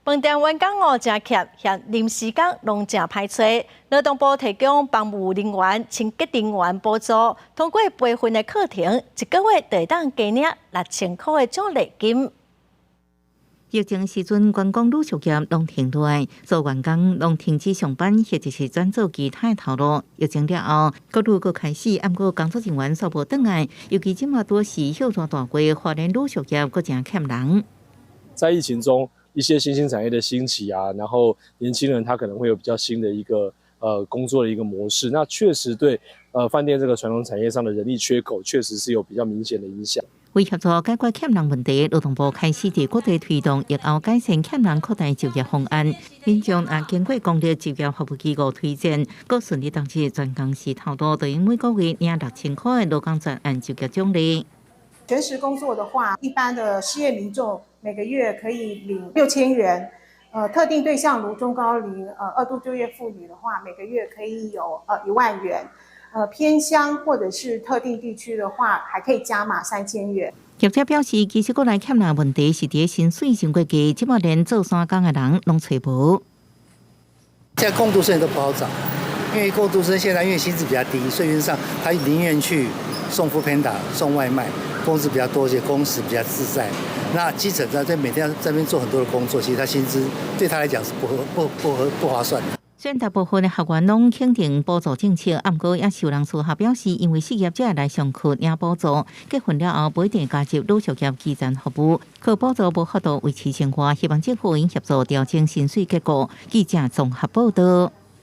飯店員工哦誠欠，嫌臨時工攏誠歹揣。勞動部提供房務人員、清潔人員補助，通過培訓的課程，一個月就會當加領6000箍的獎勵金。疫情時陣，觀光旅宿業攏停落來，所有員工攏停止上班，或者是轉做其他的頭路。疫情了後，各路閣開始，毋過工作人員煞無轉來，尤其這馬拄是歇熱大季，花蓮旅宿業閣誠欠人。在疫情中，一些新興產業的興起啊，然後年輕人他可能會有比較新的一個工作的一個模式，那確實對飯店這個傳統產業上的人力缺口，確實是有比較明顯的影響。為協助解決欠人問題，勞動部開始佇各地推動疫後改善欠人擴大就業方案。民眾也經過公立就業服務機構推薦，閣順利當日全工時頭路，就用每個月領6000塊的勞工專案就業獎勵。全時工作的話，一般的失業民眾每個月可以領6000元。特定對象如中高齡、二度就業婦女的話，每個月可以有1萬元。偏鄉或者是特定地區的話，還可以加碼3000元。業者表示，其實國內欠人問題是佇薪水傷過低，這馬連做三工的人攏揣無。現在工讀生都不好找，因為工讀生現在因為薪資比較低，所以原則上他寧願去送 foodpanda、送外賣，工資比較多些，工時比較自在。那基層在每天在這邊做很多的工作，其實他薪資對他來講是不合不不合不划算的。雖然大部分的學員攏肯定補助政策，毋過也受人私下表示，因為失業者來上課領補助，結婚了後不一定加入旅宿業基層服務，靠補助無法度維持生活，希望政府應協助調整薪水結構。記者綜合報道。